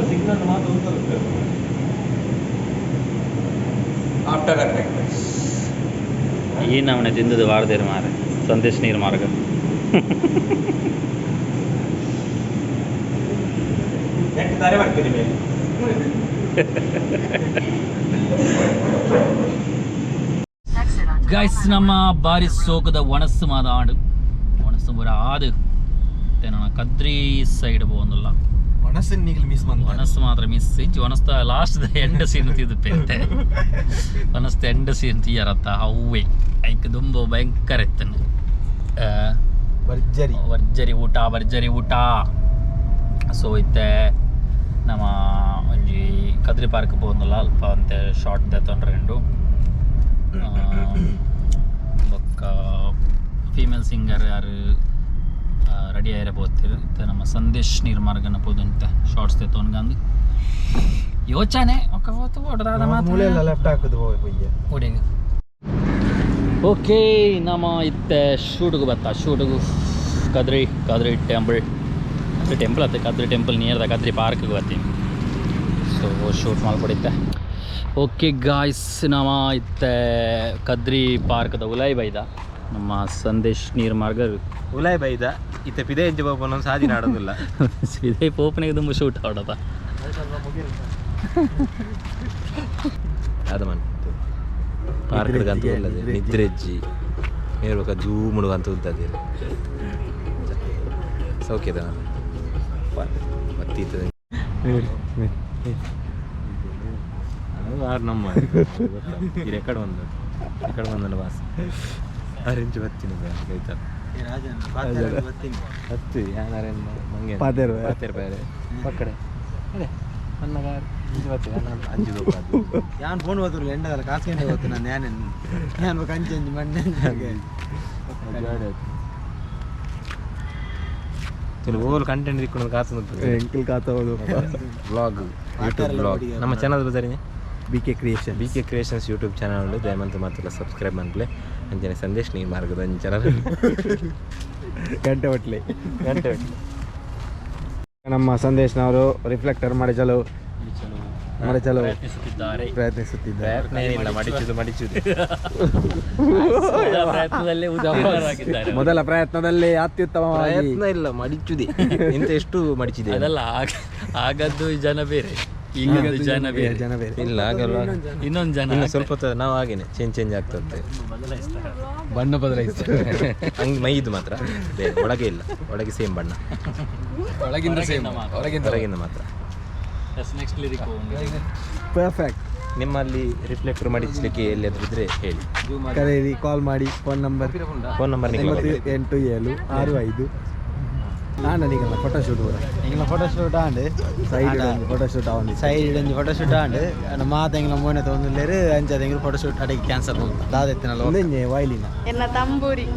C: ಸಿಗ್ನಲ್ ಮಾತ್ರ ಆಫ್ಟರ್ ಎಫೆಕ್ಟ್.
A: ಈ ನಮನೆ ತಿಂದದ್ದು ವಾರದೇರು ಮಾರೆ ಸಂದೇಶ್ ನೀರು ಮಾರ್ಗ.
C: ನೆಟ್ ತಾರೆ ಮಾಡ್ತೀನಿ ಮೇಲೆ.
A: ಗೈಸ್ ನಮ್ಮ ಬಾರಿ ಸೋಕದ ಒಣಸು ಮಾದಾಡು ಒಣಸು ಬರ ಆದು ನನ್ನ ಕದ್ರಿ ಸೈಡ್ ಪೋಂದುಲ್ಲ.
C: ಒಣಸಿನ ಮಿಸ್ ಮಂದ.
A: ಒಣಸು ಮಾತ್ರ ಮಿಸ್ ಇಜ್ಜಿ. ಒಣಸ್ತ ಲಾಸ್ಟ್ ಎಂಡ್ ಸೀನ್ ತಿದ್ದು ಒಣಸ್ತ ಎಂಡ್ ಸೀನ್ ತೀಯರತ್ತ ಅವ್ವೆ ಐಕ್ ದುಂಬು ಭಯಂಕರ ಇತ್ತನು.
C: ಭರ್ಜರಿ.
A: ಭರ್ಜರಿ ಊಟ, ಭರ್ಜರಿ ಊಟ. ಸೊ ಇತ್ತೆ ನಮ್ಮ ಒಂಜಿ ಕದ್ರಿ ಪಾರ್ಕ್ ಪೋಂದುಲ್ಲ, ಅಲ್ಪ ಅಂತೆ ಶಾರ್ಟ್ ದೆತ್ತೊಂಡ್ರೆ ಉಂಡು. ಬೊಕ್ಕ ಫೀಮೇಲ್ ಸಿಂಗರ್ ಯಾರು ರೆಡಿ ಆಯ್ರೆ ಪೋತಿರು. ಇತ್ತೆ ನಮ್ಮ ಸಂದೇಶ್ ನೀರ್ಮಾರ್ಗನ ಪೋದುಂತೆ ಶಾರ್ಟ್ಸ್ ದೆತ್ತೊನ್ಗಂದು ಯೋಚನೆ ಒಕ್ಕ ಹೋತು ಓಡದಾದ ಮಾತ್ರ.
F: ಮೂಲೆಲ್ಲ ಲೆಫ್ಟ್ ಹಾಕುದು ಪೊಯ್ಯ.
A: ಓಡೆಗೆ ಓಕೆ ನಮ್ಮ ಇತ್ತೆ ಶೂಟ್ಗೆ ಬತ್ತ ಶೂಟ್ಗು ಕದ್ರಿ ಕದ್ರಿ ಟೆಂಪಲ್, ಕದ್ರಿ ಟೆಂಪಲ್ ಅತ್ತೆ Kadri temple near the Kadri ಪಾರ್ಕ್ಗೆ ಬರ್ತೀನಿ. ಸೊ ಶೂಟ್ ಮಾಡ್ಕೊಡಿತ್ತೆ. ಓಕೆ ಗಾಯ್ಸ್ ನಮ್ಮ ಇತ್ತೆ ಕದ್ರಿ ಪಾರ್ಕ್ದ ಉಲಾಯಿ ಬೈದ. ನಮ್ಮ ಸಂದೇಶ್ ನೀರು ಮಾರ್ಗ
C: ಉಲಾಯ್ ಬೈದ ಇತ್ತ ಪಿದೆ ಎಂಚ ಪೋಪನ ಸಾಧಿ ನಾಡೋದಿಲ್ಲ.
A: ಇದೇ ಪೋಪನಿಗೆ ತುಂಬ ಶೂಟ್ ಆಡೋದ
C: ಅದು ಮನ್ ಪಾರ್ಕ್ ಅಂತ ಉಲ್ಲದೆ ನಿದ್ರೆಜ್ಜಿ ಮೇರ್ಬೇಕ ಜೂ ಮುಡುಗ ಅಂತ ಉದ್ದದೆ ಸೌಖ್ಯದ ನಾನು ಬತ್ತೀತದೆ ಅದು ಆರು ನಮ್ಮ ಈ ರೆಕಾರ್ಡ್ ಬಂದು ಈ ಕಡೆ ಬಂದಲ್ಲ ಬಾಸ್ ಆರೆಂಜ್ ಬತ್ತೀನಿ ಕೈತಾರ ಹತ್ತು ಯಾನಾರೇನು ಮಂಗೆ
F: ಪಾತೇರು.
C: ಪಾತೇರು ಬೇರೆ ಪಕ್ಕಡೆ ಅದೇ ನನ್ನ ಅಂಜು ಬತ್ತಿ ನನ್ನ ಅಂಜು
F: ಯಾನ್ ಫೋನ್ ಓದಿರಲ್ಲ ಎಂಡದಲ್ಲ ಕಾಸು ಗೊತ್ತು ನಾನು ಯಾನೇನು ಯಾನ್ ಕಂಚಿ ಅಂಜಿ ಮಣ್ಣೆ
C: ಓಲ್ ಕಂಟೆಂಟ್ ದಿಕ್ಕೊಂಡು ಕಾಸು
F: ಎಂಕಲ್ ಕಾತ ಹೌದು.
C: ವ್ಲಾಗ್ ಯೂಟ್ಯೂಬ್ ವ್ಲಾಗ್ ನಮ್ಮ channel ಬಜಾರಿನೇ
F: B K creation.
C: B K creations YouTube channel ಉಂಡು. ದಯಮಂತ ಮಾತ್ರ ಸಬ್ಸ್ಕ್ರೈಬ್ ಮನ್ಪ್ಲೆ ಅಂಚನೆ ಸಂದೇಶ್ ನೀರು ಮಾರ್ಗದ ಚಾನಲ್
F: ಗಂಟೆ ಹೊಟ್ಲೆ
C: ಗಂಟೆ
F: ನಮ್ಮ ಸಂದೇಶ್ನವರು ರಿಫ್ಲೆಕ್ಟರ್ ಮಡಚಲು ಮಡಚಲು
A: ಪ್ರಯತ್ನಿಸುತ್ತಿದ್ದಾರೆ.
F: ಪ್ರಯತ್ನಿಸುತ್ತಿದ್ದಾರೆ.
C: ಪ್ರಯತ್ನ ಏನಿಲ್ಲ, ಮಡಿಚುದು ಮಡಿಚುದು.
A: ಮೊದಲ ಪ್ರಯತ್ನದಲ್ಲೇ ಉತ್ತೀರ್ಣರಾಗಿದ್ದಾರೆ.
F: ಮೊದಲ ಪ್ರಯತ್ನದಲ್ಲಿ ಅತ್ಯುತ್ತಮವಾಗಿ
C: ಪ್ರಯತ್ನ ಇಲ್ಲ, ಮಡಿಚುದೆ. ಇಂತ ಎಷ್ಟು ಮಡಿಚಿದೆ
A: ಅದಲ್ಲ, ಆಗದ್ದು ಜನ ಬೇರೆ, ಈಗದ್ದು ಜನ ಬೇರೆ.
F: ಜನ ಬೇರೆ.
C: ಇಲ್ಲ ಆಗಲ್ಲ,
A: ಇನ್ನೊಂದು ಜನ
C: ಇನ್ನು ಸ್ವಲ್ಪ ಹೊತ್ತು ನಾವು ಹಾಗೇನೆ ಚೇಂಜ್ ಚೇಂಜ್ ಆಗ್ತದೆ,
D: ಬಣ್ಣ ಬದಲಾಯಿಸ್ತಾರೆ.
C: ಹಂಗೆ ಮೈದು ಮಾತ್ರ ಬೇರೆ ಒಳಗೆ ಇಲ್ಲ, ಒಳಗೆ ಸೇಮ್ ಬಣ್ಣ.
D: ಒಳಗಿಂದ ಸೇಮ್, ಹೊರಗಿಂದ
C: ಹೊರಗಿಂದ ಮಾತ್ರ.
A: Next lyric
F: perfect.
C: ನಿಮ್ಮಲ್ಲಿ ರಿಫ್ಲೆಕ್ಟರ್ ಮಡಿಚಲಿಕ್ಕೆ ಎಲ್ಲಿಯಾದ್ರೂ ಇದ್ರೆ ಹೇಳಿ,
F: ಕರೆಯಿರಿ, ಕಾಲ್ ಮಾಡಿ. Phone number
C: phone number
F: 9 8 7 6 5. ನಾನು ಫೋಟೋ ಶೂಟ್ ಕೂಡ
G: ಎಂಗ್ಲ ಫೋಟೋ ಶೂಟ್ ಆಂಡ್
F: ಸೈಡ್ ಫೋಟೋ ಶೂಟ್ ಆವಂದಿ
G: ಸೈಡ್ ಒಂಜಿ ಫೋಟೋ ಶೂಟ್ ಆಂಡ್ ಮಾತ ಎಂಗ್ಲ ಮೋನೆ ತಗೊಂಡಿಲ್ಲೇರು ಅಂಚ ಎಂಗ್ಲ ಫೋಟೋ ಶೂಟ್ ಅಡಿಗೆ ಕ್ಯಾನ್ಸಲ್ ದಾದೆತ್ತಿನಲ್ಲ.
F: ಒಂದೇ ವಾಯ್ಲಿನ
B: ಎನ್ನ ತಂಬೂರಿ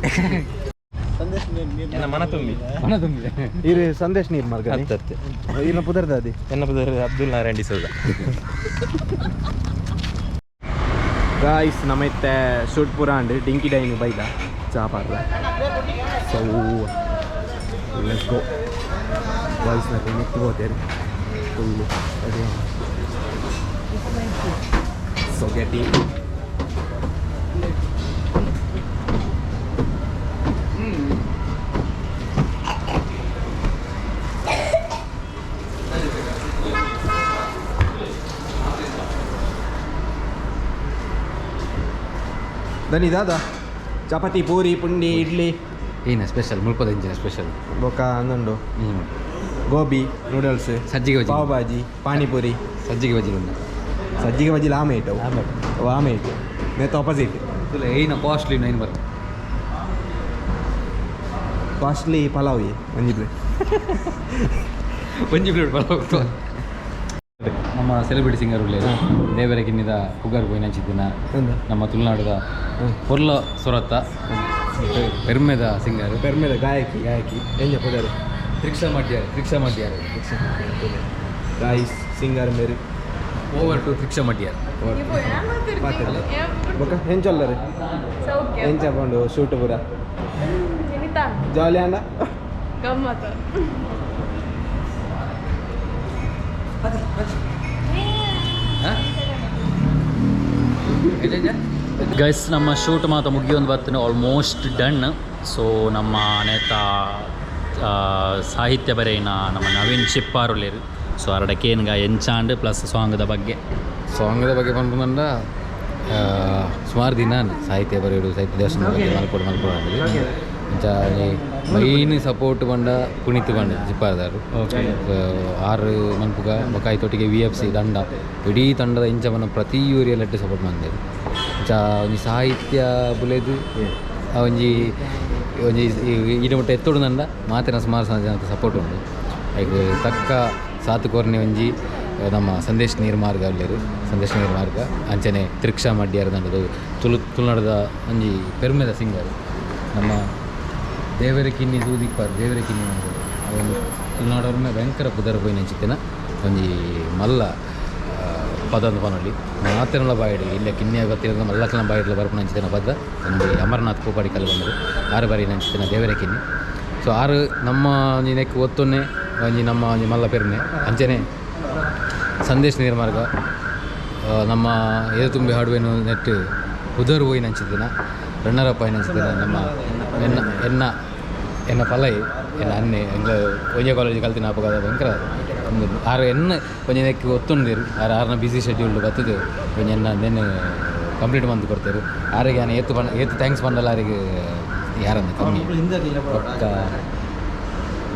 C: ಎನ್ನ ಮನ ತುಂಬಿ
D: ಮನ ತುಂಬಿದೆ.
F: ಇರು ಸಂದೇಶ್ ನೀರ್ ಮಾರ್ಗ
C: ಹತ್ತತ್ತೆ
F: ಇನ್ನ ಪುದರ್ದಾದಿ
C: ಎನ್ನ ಬದಲು ಅಬ್ದುಲ್ ನಾರಾಯಣ್ ಡಿಸೋಜ.
F: ಗಾಯ್ಸ್, ನಮ್ಮ ಇತ್ತೆ ಶೂಟ್ ಪೂರ ಅಂಡ್ ಡಿಂಕಿ ಡೈನ್ ಬೈದ ಚಾಪಾರ್ಲ. ಸೊ let's go boys ನಲ್ಲಿ ಮೆತ್ತು ಹೋತೇರು ಫುಲ್ಲು ರೆಡಿ. ಸೊ ಗೆಟಿಂಗ್ ದನಿ ದಾದಾ ಚಪಾತಿ ಪೂರಿ ಪುಂಡಿ ಇಡ್ಲಿ.
D: ಏನ ಸ್ಪೆಷಲ್ ಮುಲ್ಪದ ಇಂಚಿನ ಸ್ಪೆಷಲ್?
F: ಬೊಕ್ಕ ಅಂದುಂಡು ಗೋಬಿ ನೂಡಲ್ಸ್,
D: ಸಜ್ಜಿಗೆ ಬಜ್ಜಿ.
F: ಪಾವ್ ಭಾಜಿ, ಪಾನಿಪುರಿ.
D: ಸಜ್ಜಿಗೆ ಬಜ್ಜಿ ಉಂಡು.
F: ಸಜ್ಜಿಗೆ ಬಜ್ಜಿ ಆಮೇಟು ಆಮೇಟು ನೇತ ಆಪೋಸಿಟ್.
D: ಇಲ್ಲ ಏನ ಕಾಸ್ಟ್ಲಿ ನೈನ್ ಬರ
F: ಕಾಸ್ಟ್ಲಿ ಪಲಾವ್ ಒಂಜಿ ಪ್ಲೇಟ್.
D: ಒಂಜಿ ಪ್ಲೇಟ್ ಪಲಾವ್. ನಮ್ಮ ಸೆಲೆಬ್ರಿಟಿ ಸಿಂಗರ್ ಉಳ್ಳೇರು ದೇವರ ಕಿನ್ನಿದ ಪುಗಾರ್ ಪೋಯಿನಂಚಿತ್ತಿನ ನಮ್ಮ ತುಳುನಾಡದ ಪೊರ್ಲ ಸೊರತ್ತ ಪೆರ್ಮೆದ ಸಿಂಗರ್.
F: ಪೆರ್ಮೆದ ಗಾಯಕಿ ಗಾಯಕಿ ಎಂಜ ಪುದರು?
D: ತ್ರಿಕ್ಷಾ ಮಾಡ್ಯಾರ, ತ್ರಿಕ್ಷಾ ಮಾಡ್ಯಾರ.
F: ಗಾಯ್ಸ್ ಸಿಂಗರ್ ಮೇರು.
D: ಓವರ್ ಟು ತ್ರಿಕ್ಷಾ ಮಡ್ಯಾರ್.
F: ಬೊಕ್ಕ ಎಂಚೊಲ್ಲರು?
B: ಸೌಖ್ಯ.
F: ಎಂಚ ಪಂಡು ಶೂಟ್ ಪೂರ? ಜಾಲಿ ಅಂಡ.
B: ಗಮ್ಮತ್.
A: ಗೈಸ್, ನಮ್ಮ ಶೂಟ್ ಮಾತ ಮುಗಿಯೊಂದು ಬರ್ತೇನೆ, ಆಲ್ಮೋಸ್ಟ್ ಡನ್. ಸೊ ನಮ್ಮ ನೇತ ಸಾಹಿತ್ಯ ಬರೆಯಿನ ನಮ್ಮ ನವೀನ್ ಚಿಪ್ಪಾರುಲೇರು. ಸೊ ಅರಡ ಕೇನ್ಗ ಎಂಚಾಂಡ್ ಪ್ಲಸ್ ಸಾಂಗ್ದ ಬಗ್ಗೆ.
D: ಸಾಂಗ್ದ ಬಗ್ಗೆ ಪನ್ಪುನಂಡ ಸುಮಾರು ದಿನ ಸಾಹಿತ್ಯ ಬರೆಯೋಡು, ಸಾಹಿತ್ಯ ದೇವಸ್ಥಾನ ಬಗ್ಗೆ ಮಲ್ಪೊಡು ಮಲ್ಪೊಡು ಅಂದ್. ಅಂಚ ಮೈನ್ ಸಪೋರ್ಟ್ ಪಂಡ ಪುನೀತ್ ಪಂಡ ಚಿಪ್ಪಾರದಾರು ಆರು ಮನ್ಪುಗ ಬೊಕ ಐತೊಟ್ಟಿಗೆ ವಿ ಎಫ್ ಸಿ ತಂಡ, ಇಡೀ ತಂಡದ ಇಂಚ ಪಂಡ ಪ್ರತಿ ಊರಿಯಲ್ಲಟ್ಟು ಸಪೋರ್ಟ್ ಮಂದೆರ್. ಅಂಚ ಒಂಜಿ ಸಾಹಿತ್ಯ ಬುಲೆದು ಆ ಒಂಜಿ ಒಂಜಿ ಇಡ ಮುಟ್ಟ ಎತ್ತೊಡು ನಂಡ ಮಾತಿನ ಸುಮಾರು ಜನತ ಸಪೋರ್ಟ್ ಉಂಡು. ಐಕ್ ತಕ್ಕ ಸಾತು ಕೊರ್ನೆ ಒಂಜಿ ನಮ್ಮ ಸಂದೇಶ್ ನೀರ್ಮಾರ್ಗ ಉಲ್ಲೆರ್. ಸಂದೇಶ್ ನೀರ್ಮಾರ್ಗ ಅಂಚನೆ ತ್ರಿಕ್ಷಾ ಮಡ್ಯಾರ್ ದಂಡದ ತುಳುನಾಡದ ಒಂಜಿ ಪೆರ್ಮೆದ ಸಿಂಗರ್. ನಮ್ಮ ದೇವರ ಕಿನ್ನಿ ದೂದಿಪ್ಪಾರ್ ದೇವರ ಕಿನ್ನಿ ಅವೊಂದು ತುಳುನಾಡವ್ರನ್ನ ಭಯಂಕರ ಪುದರ್ ಪೋಯಿನಂಚಿತ್ತಿನ ಒಂಜಿ ಮಲ್ಲ ಪದ ಅಂದ್ ಪನೊಲಿ. ಮಾತೆರ್ನಲ ಬಾಯಿಡ್ ಇಲ್ಲ ಕಿನ್ನಿಯ ಬತ್ತಿರದ ಮಲ್ಲಕ್ಲನ ಬಾಯಿಡ್ಲ ಬರ್ಪುನಂಚಿತ್ತಿನ ಪದ ಒಂಜಿ ಅಮರನಾಥ್ ಪೂಪಾಡಿ ಕಲ್ಲು ಬಂದರು ಆರು ಬರಿನಂಚಿತ್ತಿನ ದೇವರ ಕಿನ್ನಿ. ಸೊ ಆರು ನಮ್ಮ ಒಂಜಿ ನೆಕ್ ಒತ್ತೊನ್ನೆ ಒಂಜಿ ನಮ್ಮ ಒಂಜಿ ಮಲ್ಲ ಪೆರ್ಮೆ. ಅಂಚನೆ ಸಂದೇಶ್ ನೀರ್ಮಾರ್ಗ ನಮ್ಮ ಎದೆ ತುಂಬಿ ಹಾಡುವೆನು ನೆಟ್ ಪುದರ್ ಪೋಯಿ ನಂಚಿತ್ತಿನ ರನ್ನರ್ ಅಪ್ ಆಯಿನಂಚಿತ್ತಿನ ನಮ್ಮ ಎನ್ನ ಎನ್ನ ಎನ್ನ ಪಲೈ ಎನ್ನ ಅನ್ನೆ ಎಂಗ್ಲ ಒಂಜೇ ಕಾಲೇಜ್ ಕಲ್ತಿನ ಅಪಗದ ಭಯಂಕರ ಆರು ಎನ್ನ ಒಂಜಿ ನೆಕ್ ಒತ್ತೊಂದಿರು ಆರು ಆರ್ನ ಬಿಸಿ ಶೆಡ್ಯೂಲ್ಡ್ ಬರ್ತದೆ ಒಂಜಿ ಎನ್ನ ನೆನ್ನೆ ಕಂಪ್ಲೀಟ್ ಮಂತ್ ಕೊಡ್ತೇರು ಆರಿಗೆ ನಾನು ಏತು ಪಂಡ ಏತು thanks ಪಂಡಲ ಆರಿಗೆ ಯಾರಂದ ಕಮ್ಮಿ ಬೊಕ್ಕ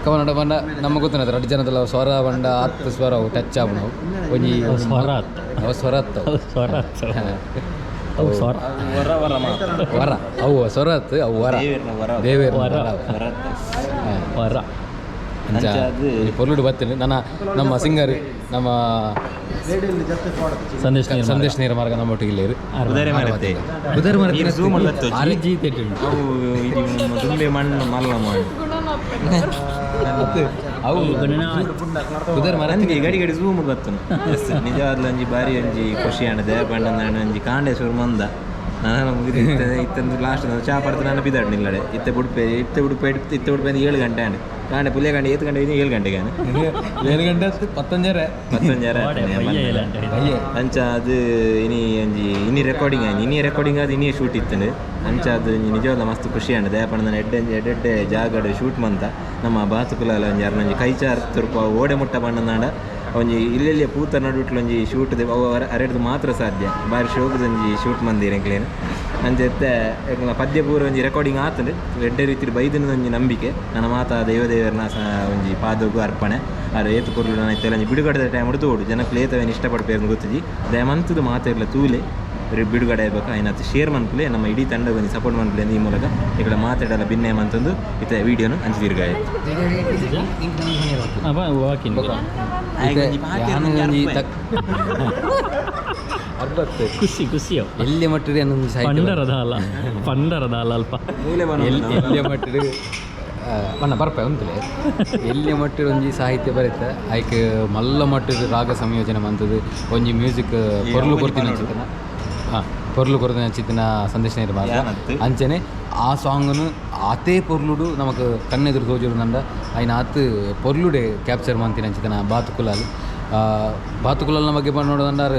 D: ಕವನಡ ಬಂಡ ನಮ್ಮ ಗೊತ್ತಿನ ರಡ್ಡು ಜನದಲ್ಲ ಸ್ವರ ಬಂಡ ಹತ್ತು ಸ್ವರ ಅವು ಟಚ್ ಆಪುನವು ಒಂಜಿ
A: ಸ್ವರ
D: ಅವು ಸ್ವರ ಅತ್ತವು
A: ಸ್ವರ ಅವು ಸ್ವರ
D: ವರ ಅವು ಸ್ವರ ಅತ್ತು ಅವು ವರ ದೇವೇರ್ನ ವರ
A: ವರ
D: ಅಂಚ ಈ ಪೊರ್ಲುಡು ಬತ್ತೇನೆ ನನ್ನ ನಮ್ಮ ಸಿಂಗರ್ ನಮ್ಮ
A: ಸಂದೇಶ್
D: ಸಂದೇಶ್ ನೇರ ಮಾರ್ಗ ನಮ್ಮ ಒಟ್ಟಿಗೆ ಇಲ್ಲೇರು
C: ಉದರ ಮರತೆ.
D: ಉದರ
C: ನೀರು zoom ಅಲ್ಲಿ ಬರ್ತದೆ.
A: ಜೀತೆ
C: ಅವು ಇದು ದುಂಬೆ ಮಣ್ಣು ಮಲ್ಲ ಮಾಡಿ
D: ಅವು ಉದರ ಮರ
C: ನನಗೆ ಗಡಿ ಗಡಿ ಝೂಮ್ ಬರ್ತನು ಎಸ್ ನಿಜವಾದ್ಲ ಒಂಜಿ ಬಾರಿ ಒಂಜಿ ಖುಷಿ ಆಂಡ್ ದಯಪಂಡ ನಾನು ಒಂಜಿ ಕಾಂಡೆ ಶುರು ಮಂದ ನಾನು ಮುಗಿದು ಇತ್ತೆ ಇತ್ತಂದು ಲಾಸ್ಟ್ ಚಾ ಪಡ್ತು ನಾನು ಬಿದ್ದಾಡು ನಿಲ್ಲಡೆ ಇತ್ತೆ ಬುಡ್ಪೆ ಇತ್ತೆ ಬುಡ್ಪೆ ಇತ್ತೆ ಬುಡ್ಪೆ 7 ಗಂಟೆ ಆಂಡ್ ಕಾಂಡೆ ಪುಲಿಯ ಗಂಟೆ 8 ಗಂಟೆ 7 ಗಂಟೆಗೆ
D: 7 ಗಂಟೆ ಪತ್ತೊಂಜರೆ
C: ಪತ್ತೊಂಜರೆ ಅಂಚ ಅದು ಇನಿ ಒಂಜಿ ಇನಿ ರೆಕಾರ್ಡಿಂಗ್ ಆಯ್ತು ಇನಿ ರೆಕಾರ್ಡಿಂಗ್ ಅದು ಇನಿ ಶೂಟ್ ಇತ್ತಂಡು ಅಂಚ ಅದು ಒಂಜಿ ನಿಜವಾದ ಮಸ್ತ್ ಖುಷಿ ಆಂಡ್ ದಯಪಂಡ ನಾನು ಎಡ್ಡೆ ಎಡ್ಡೆ ಜಾಗಡ್ ಶೂಟ್ ಮಂತ ನಮ್ಮ ಬಾತುಕುಲಾಲ ಒಂಜಿ ಅರ್ನೊಂಜಿ ಕೈಚಾರ್ ತುರ್ಪ ಓಡೆ ಮುಟ್ಟ ಬಣ್ಣನಾಡ ಒಂಜಿ ಇಲ್ಲೆಲ್ಲಿಯ ಪೂತ ನಡುಟ್ಲ ಒಂಜಿ ಶೂಟ್ ಅವು ಅರೆಡ್ದು ಮಾತ್ರ ಸಾಧ್ಯ ಬಾರಿ ಶೋಕದೊಂಜಿ ಶೂಟ್ ಮಂದಿರ ಎಂಕ್ಲೇನು ಅಂಚ ಇತ್ತೆ ಎಂಕ್ಲ ಪದ್ಯ ಪೂರ ಒಂಜಿ ರೆಕಾರ್ಡಿಂಗ್ ಆತಂಡು ಎಡ್ಡೆ ರೀತಿಡ್ ಬೈದಿನ ಒಂಜಿ ನಂಬಿಕೆ ನನ್ನ ಮಾತಾ ದೈವ ದೇವರನ ಒಂಜಿ ಪಾದಗು ಅರ್ಪಣೆ ಆರು ಏತು ಕೊರ್ಲು ನಾನು ಇತ್ತೆಲ್ಲ ಒಂಜಿ ಬಿಡುಗಡೆದ ಟೈಮ್ ತೋಡು ಜನಕ್ಕೂ ಏತವೇನು ಇಷ್ಟಪಡ್ಪೇರು ಗೊತ್ತಿಜಿ ದಯಮಂತದ ಮಾತೆರ್ಲ ತೂಲೆ ಬಿಡುಗಡೆ ಆಗ್ಬೇಕು ಐನಾತ್ ಶೇರ್ ಮನ್ಪುಲೆ ನಮ್ಮ ಇಡೀ ತಂಡ ಒಂಜಿ ಸಪೋರ್ಟ್ ಮನ್ಪುಲೆ ಈ ಮೂಲಕ ಈ ಮಾತಾಡಲ್ಲ ಭಿನ್ನೆ ಅಂತಂದು ಇತ್ತ ವಿಡಿಯೋನು ಅಂಚು ದೀರ್ಘಾಯ
A: ಖುಷಿ ಖುಷಿ
D: ಎಲ್ಲಿ ಮಟ್ಟಿಗೆ ಅನ್ನೊಂದು ಸಾಹಿತ್ಯ
A: ಪಂಡರದ ಅಲ್ಲ ಪಂಡರದ ಅಲ್ಲ ಅಲ್ಪ
D: ಎಲ್ಲಿಯ ಮಟ್ಟಿಗೆ ಬಣ್ಣ ಬರ್ಪೆ ಉಂತಲೆ ಎಲ್ಲಿಯ ಮಟ್ಟಿಗೆ ಒಂಜಿ ಸಾಹಿತ್ಯ ಬರುತ್ತೆ ಐಕ್ ಮಲ್ಲ ಮಟ್ಟದ ರಾಗ ಸಂಯೋಜನೆ ಮಂತದ್ದು ಒಂಜಿ ಮ್ಯೂಸಿಕ್ ಪೊರ್ಲು ಕೊರ್ತಿನ ಚಿತ್ತನ ಹಾಂ ಪೊರ್ಲು ಕೊರ್ತಿನ ಚಿತ್ತನ ಸಂದೇಶ ಮಾತ್ರ ಅಂಚನೆ ಆ ಸಾಂಗ್ನು ಆತೇ ಪೊರ್ಲುಡು ನಮಕ್ ಕಣ್ಣೆದುರು ತೋಜುಡು ನಂಡ ಐನ ಆತು ಪೊರ್ಲುಡೆ ಕ್ಯಾಪ್ಚರ್ ಮಂತಿನ ಅಂಚಿತನ ಬಾತುಕುಲಾಲ್ ಬಾತುಕುಲಾಲ್ನ ಬಗ್ಗೆ ನೋಡೋದಂಡಾರು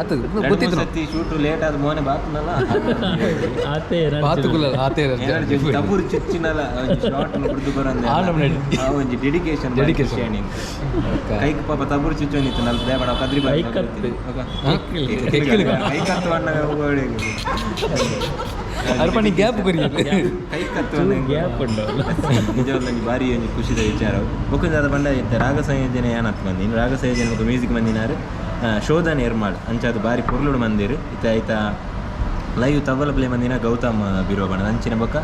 D: ಅದು ಗೊತ್ತಿತ್ತು
C: ಶೂಟ್ ಲೇಟ್ ಆದ ಮೋನೆ ಬಾತುನಲ್ಲ
D: ಬಾತುಕುಲಾಲ್ ಆತೇ
C: ತಬುರು ಚುಚ್ಚಿನಲ್ಲ ಶಾರ್ಟ್ ಬಿಡ್ದು ಬರಂದೆ ಆ ಒಂಜಿ ಡೆಡಿಕೇಶನ್
D: ಡೆಡಿಕೇಶನ್
C: ಕೈಕ್ ಪಾಪ ತಬುರು ಚುಚ್ಚೋನಿತ್ತು ನಲ್ಪ ದೇವಡ ಕದ್ರಿ ಬಾಯಿ ಕೈ ಕತ್ತು ಅಣ್ಣ
D: ಅರ್ಪಣೆ ಗ್ಯಾಪ್ ಕೊರಿ
C: ಕೈ ಕತ್ತು
A: ಗ್ಯಾಪ್ ಉಂಟು
C: ನಿಜವಾಗ್ಲೂ ಒಂಜಿ ಭಾರಿ ಒಂಜಿ ಖುಷಿದ ವಿಚಾರ ಬೊಕ್ಕೊಂಜಾದ ಬಂಡ ಇತ್ತೆ ರಾಗ ಸಂಯೋಜನೆ ಏನತ್ ಮಂದಿ ಇನ್ನು ರಾಗ ಸಂಯೋಜನೆ ಬೊಕ್ಕ ಮ್ಯೂಸಿಕ್ ಮಂದಿನಾರು ಶೋಧನೆ ಏರ್ಮಾಡ್ ಅಂಚಾದ ಬಾರಿ ಪೊರ್ಲುಡು ಮಂದಿರು ಇತ್ತ ಐತ ಲೈವ್ ತಬಲ ಪ್ಲೇ ಮಂದಿನ ಗೌತಮ್ ಬಿರುವ ಬಣ್ಣ ಅಂಚಿನ ಬೊಕ್ಕ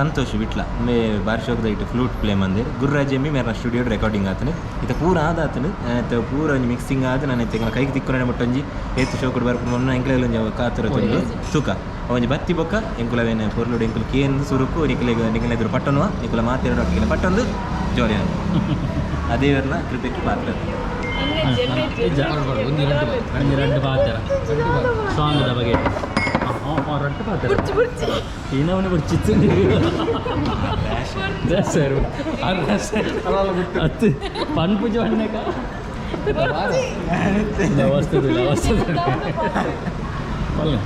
C: ಸಂತೋಷ್ ವಿಟ್ಲ ಮೇ ಬಾರಿ ಶೋಕದ ಇಟ್ಟು ಫ್ಲೂಟ್ ಪ್ಲೇ ಮಂದಿರ್ ಗುರುರಾಜ್ ಎಮ್ಮಿ ಮೇರ ಸ್ಟುಡಿಯೋ ರೆಕಾರ್ಡಿಂಗ್ ಆತನು ಇತ್ತ ಪೂರ ಆದಾತನು ಪೂರ ಒಂಜಿ ಮಿಕ್ಸಿಂಗ್ ಆದ ನಾನು ಇತ್ತೆ ಕೈಗೆ ತಿಕ್ಕೊನೆ ಮುಟ್ಟೊಂಜಿ ಏತು ಶೋಕುಡು ಬರ್ಪುಂಡು ಎಂಕ್ಲೆ ಒಂಜಿ ಕಾತರ ಸುಖ ಒಂಜಿ ಬತ್ತಿ ಬೊಕ್ಕ ಎಂಕುಲವೇನೆ ಪೊರ್ಲುಡು ಎಂಕುಲು ಕೇಂದು ಸುರುಕು ನಿಕುಲೆಗ್ ನಿಕುಲ ಎದುರು ಪಟ್ಟೊನುವ ನಿಕುಲ ಮಾತೆರಡು ಅಕ್ಕಿನ ಪಟ್ಟೊಂದು ಜೋರಿ ಅದೇ ಇವ್ರನ್ನ ಕೃಪೆಗೆ ಪಾತ್ರ
A: ಒಂಜಿ ರಡ್ಡು ಪಾತ್ರ ಸಾಂಗ್ದ ಬಗ್ಗೆ ರಡ್ಡು ಪಾತ್ರ ಏನವನು ಬುಡ್ಚಿತ್ತು ಸರ್ ಅತ್ತು ಪನ್ಪುಜ ಅಣ್ಣಕ ವಸ್ತುದಿಲ್ಲ ವಸ್ತುದಿಲ್ಲ ಪಲ್ಲೆ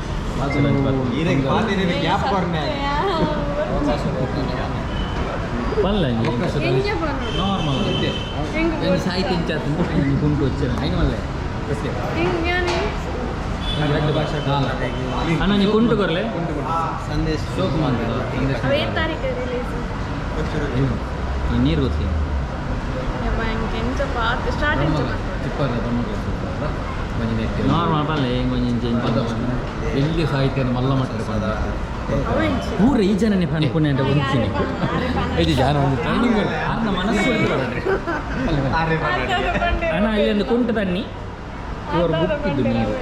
A: ಪಲ್ಲೆ ನಾರ್ಮಲ್
D: ಸಾಹಿತ್ಯ ಇಂಚಾತು
A: ಕುಂಟು వచ్చాను
D: అయిన వల్లే
A: ಅಣ್ಣ ನೀ ಕುಂಟು ಕೊರ್ಲೆ
G: ಸಂದೇಶ್
A: ನೀರು ಗೊತ್ತಿಲ್ಲ ನಾರ್ಮಲ್ ಪಲ್ಲೆ ಒಂಜಿ
D: ಎಲ್ಲಿ ಸಾಹಿತ್ಯ ಮಲ್ಲ ಮಟ್ಟ
A: ಪೂರ ಈ ಜನನೇ ಪನ್ಪುಣೆ ಅಂತ ಒಂಚಿನಿ
D: ಇದು ಜಾನ ಒಂದು ಟ್ರೈನಿಂಗ್
A: ಅನ್ನ ಮನಸ್ಸು ಅಣ್ಣ ಇಲ್ಲಿ ಒಂದು ಕುಂಟು ತನ್ನಿ ಇವರು ಬುಕ್ಕಿದ್ದು ನೀರು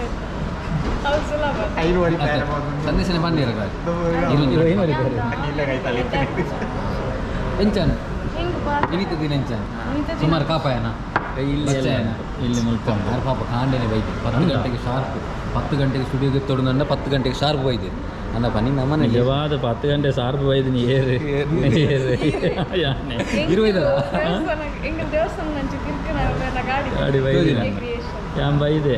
D: ಸಂದೇಶನೆ ಬಂದಿರ ಎಂಚಾನ ಇನಿತ ದಿನ ಎಂಚಾನ ಸುಮಾರು ಕಾಪಾಯನ
A: ಇಲ್ಲಿ ಇಲ್ಲಿ ಮುಲ್ಪ
D: ಯಾರು ಪಾಪ ಕಾಂಡೇನೆ ಬೈತೆ 10 ಗಂಟೆಗೆ ಶಾರ್ಪ್ 10 ಗಂಟೆಗೆ ಸ್ಟುಡಿಯೋಗೆ ತೊಡಂದ 10 ಗಂಟೆಗೆ ಶಾರ್ಪ್ ಬೈದೆ ಅನ್ನ ಪನಿ ನಮ್ಮನೆ
A: ನಿಜವಾದ 10 ಗಂಟೆ ಶಾರ್ಪ್ ಬೈದಿನಿ ಏರು ಯಾನೆ
D: ಇರುವಿದ
A: ಗಾಡಿ ಬೈದಿನಿ. ಯಾನ್ ಬೈದೆ.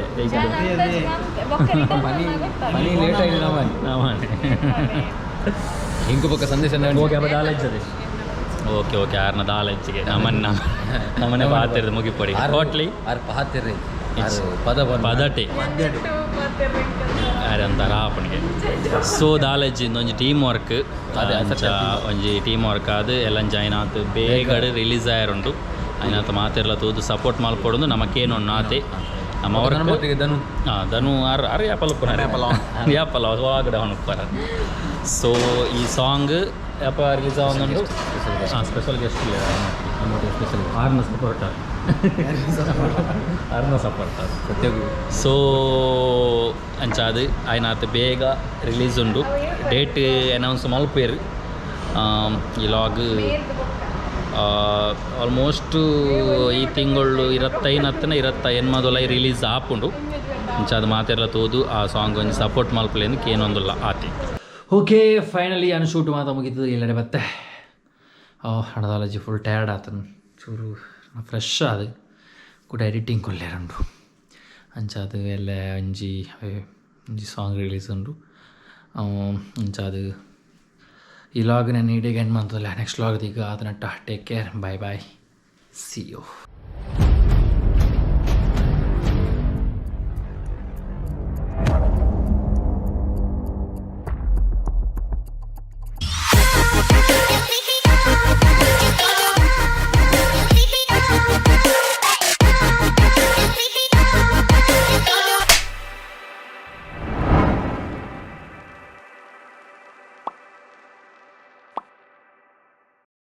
D: ಮನಿ ಲೇಟ್ ಆಗಿದೆ ನಮ್ಮ. ಇಂಕು ಪಕ್ಕ ಸಂದೇಶ.
A: ಓಕೆ, ಅಪ್ಪ ದಾಲೆಜ್ಜದೆ. ಓಕೆ ಓಕೆ, ಆರ್ನ ದಾಲೆಜ್ಜಿಗೆ ನಮ್ಮನ್ನ ನಮ್ಮನೆ ಪಾತಿರ್ದು ಮುಗಿಪೊಡಿ ಹೋಟ್ಲಿ.
D: ಆರ್ ಪಾತಿರ್ರಿ, ಆರ್ ಪದ ಬಂದ.
A: ಪದಟೆ ಆರಂತಾರ ಆಪಣಿಗೆ. ಸೊ ದಾಲೆಜ್ಜಿ ಒಂಜಿ ಟೀಮ್ ವರ್ಕ್.
D: ಅದೇ,
A: ಅಂಚ ಒಂಜಿ ಟೀಮ್ ವರ್ಕ್ ಆದ್ ಎಲ್ಲ ಜಾಯ್ನ್ ಆತು ಬೇಗಡೆ ರಿಲೀಸ್ ಆಯರುಂಡು. ಐನಾತ ಮಾತೆರ್ಲ ತೂದು ಸಪೋರ್ಟ್ ಮಲ್ಪೊಡುಂದು ನಮಕೇನೊಂದು ಆತೆ ನಮ್ಮ ವರ್ಕ್.
D: ಒಟ್ಟಿಗೆ ಧನು.
A: ಹಾಂ, ಧನು ಆರ್ ಆರ್ ಯಾಪಲ ಉಪ್ಪುನ ಯಾಪಲ ವಾಗಡ ಉಪ್ಪರ. ಸೊ ಈ ಸಾಂಗ್ ಯಾಪ ರಿಲೀಸ್ ಆವೊಂದುಂಡು? ಹಾಂ, ಸ್ಪೆಷಲ್ ಗೆಸ್ಟ್.
D: ಸ್ಪೆಷಲ್.
A: ಆರ್ನ ಸಪೋರ್ಟರ್, ಆರ್ನ ಸಪೋರ್ಟರ್.
D: ಸತ್ಯಗೂ.
A: ಸೊ ಅಂಚಾದ್ ಆಯ್ನಾತ್ ಬೇಗ ರಿಲೀಸ್ ಉಂಡು. ಡೇಟ್ ಅನೌನ್ಸ್ ಮಲ್ಪೇರು. ಈ ಲಾಗ್ ಆಲ್ಮೋಸ್ಟ್ ಈ ತಿಂಗಳು 25 ಹತ್ತನ 28ದೊಲ ರಿಲೀಸ್ ಆಪುಂಡು. ಅಂಚಾದ್ ಮಾತೆರ್ಲ ತೋದು ಆ ಸಾಂಗ್ ಒಂಜಿ ಸಪೋರ್ಟ್ ಮಲ್ಪಲೇನು ಕೇನೊಂದುಲ್ಲ ಆತೆ. ಓಕೆ, ಫೈನಲಿ ಅನ್ ಶೂಟ್ ಮಾತ ಮುಗೀತದೆ. ಎಲ್ಲಡೆ ಬತ್ತೆ ಹಣದಾಲಜಿ ಫುಲ್ ಟಯರ್ಡ್ ಆತನು. ಚೂರು ಫ್ರೆಶ್ ಆದ್ ಕೂಡ ಎಡಿಟಿಂಗ್ ಕೊಲ್ಲೇರುಂಡು. ಅಂಚಾದ್ ಎಲ್ಲ ಒಂಜಿ ಒಂಜಿ ಸಾಂಗ್ ರಿಲೀಸ್ ಉಂಡು. ಅಂಚಾದ್ ಈ ಲಾಗ್ ನಾನು ಇಡೀ ಎಂಡ್ ಮಂತಲ್ಲ. ನೆಕ್ಸ್ಟ್ ಲಾಗ್ ದಿಗ ಆತನಟ್ಟ. Take care, bye bye, see you.